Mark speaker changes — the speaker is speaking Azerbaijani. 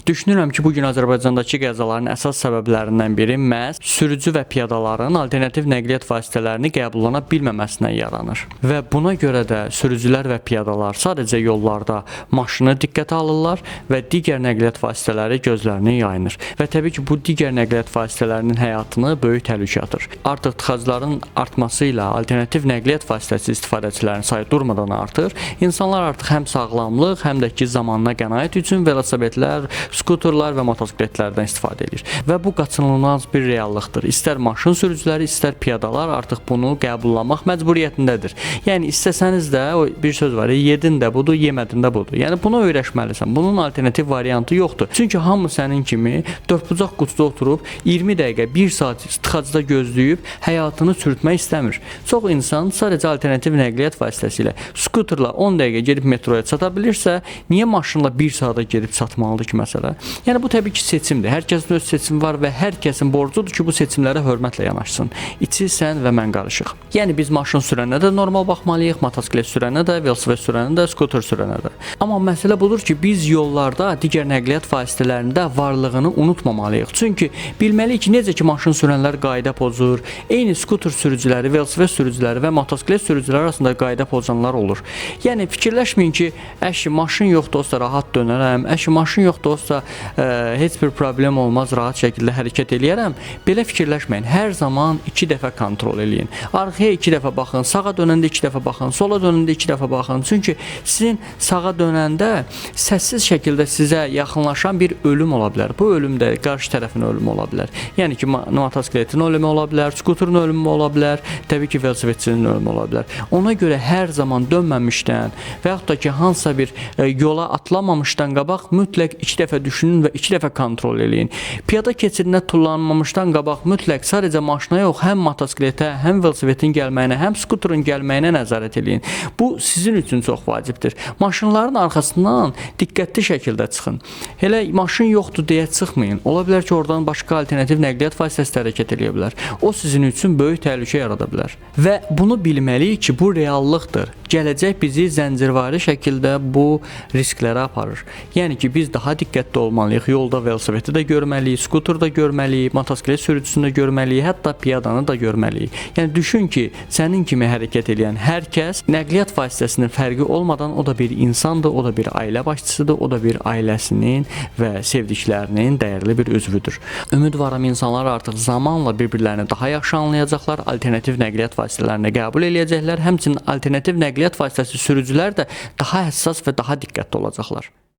Speaker 1: Düşünürəm ki, bu gün Azərbaycandakı qəzaların əsas səbəblərindən biri məhz sürücü və piyadaların alternativ nəqliyyat vasitələrini qəbullana bilməməsindən yaranır. Və buna görə də sürücülər və piyadalar sadəcə yollarda maşını diqqətə alırlar və digər nəqliyyat vasitələri gözlərini yayınır. Və təbii ki, bu digər nəqliyyat vasitələrinin həyatını böyük təhlükə atır. Artıq tıxacların artması ilə alternativ nəqliyyat vasitəsi istifadəçilərinin sayı durmadan artır. İnsanlar artıq həm sağlamlıq, həm də ki zamanına qənaət üçün velosipedlər, skuterlar və motosikletlərdən istifadə edir. Və bu qaçınılmaz bir reallıqdır. İstər maşın sürücüləri, istər piyadalar artıq bunu qəbullamaq məcburiyyətindədir. Yəni istəsəniz də o bir söz var, yedin də budur, yemədin də budur. Yəni buna öyrəşməlisən. Bunun alternativ variantı yoxdur. Çünki hamı sənin kimi dördbucaq qutuda oturub 20 dəqiqə, 1 saat tıxacda gözləyib həyatını çürütmək istəmir. Çox insan sadəcə alternativ nəqliyyat vasitəsilə skuterla 10 dəqiqə gedib metroya çata bilirsə, niyə maşınla 1 saata gedib çatmalıdır ki, məsələ? Yəni bu təbii ki, seçimdir. Hər kəsin öz seçimi var və hər kəsin borcudur ki, bu seçimlərə hörmətlə yanaşsın. İçi sən və mən qarışıq. Yəni biz maşın sürənə də normal baxmalıyıq, motosiklet sürənə də, velosiped sürənə də, skuter sürənə də. Amma məsələ budur ki, biz yollarda digər nəqliyyat vasitələrində varlığını unutmamalıyıq. Çünki bilməliyik ki, necə ki maşın sürənlər qayda pozur, eyni skuter sürücüləri, velosiped sürücüləri və motosiklet sürücüləri arasında qayda pozanlar olur. Yəni fikirləşməyin ki, əşi maşın yoxdur olsa rahat dönərəm, əşi maşın yoxdur olsa heç bir problem olmaz, rahat şəkildə hərəkət eləyərəm. Belə fikirləşməyin. Hər zaman 2 dəfə kontrol eləyin. Arxaya 2 dəfə baxın, sağa dönəndə 2 dəfə baxın, sola dönəndə 2 dəfə baxın. Çünki sizin sağa dönəndə səssiz şəkildə sizə yaxınlaşan bir ölüm ola bilər. Bu ölüm də qarşı tərəfin ölümü ola bilər. Yəni ki, motosikletin ölümü ola bilər, skuterun ölümü ola bilər, təbii ki, velosipedçinin ölümü ola bilər. Ona görə hər zaman dönməmişdən və yaxud da ki, hansısa bir yola atlamamışdan qabaq mütləq 2 dəfə düşünün və 2 dəfə kontrol eləyin. Piyada keçidinə tullanmamışdan qabaq mütləq sadəcə maşına yox, həm motosikletə, həm velosipedin gəlməyinə, həm skuterun gəlməyinə nəzarət eləyin. Bu sizin üçün çox vacibdir. Maşınların arxasından diqqətli şəkildə çıxın. Elə maşın yoxdur deyə çıxmayın. Ola bilər ki, oradan başqa alternativ nəqliyyat vasitəsi də hərəkət eləyə bilər. O sizin üçün böyük təhlükə yarada bilər. Və bunu bilməliyik ki, bu reallıqdır. Gələcək bizi zəncirvari şəkildə bu risklərə aparır. Yəni ki, biz daha diqqətli olmalıyıq. Yolda velosipedi də görməliyik, skuter da görməliyik, motosiklet sürücüsünü də görməliyik, hətta piyadanı da görməliyik. Yəni düşün ki, sənin kimi hərəkət edən hər kəs nəqliyyat vasitəsinin fərqi olmadan o da bir insandır, o da bir ailə başçısıdır, o da bir ailəsinin və sevdiklərinin dəyərli bir üzvüdür. Ümidvaram insanlar artıq zamanla bir-birlərini daha yaxşı anlayacaqlar, alternativ nəqliyyat vasitələrini qəbul eləyəcəklər, həmçinin alternativ nəqliyyat vasitəsi sürücülər də daha həssas və daha diqqətli olacaqlar.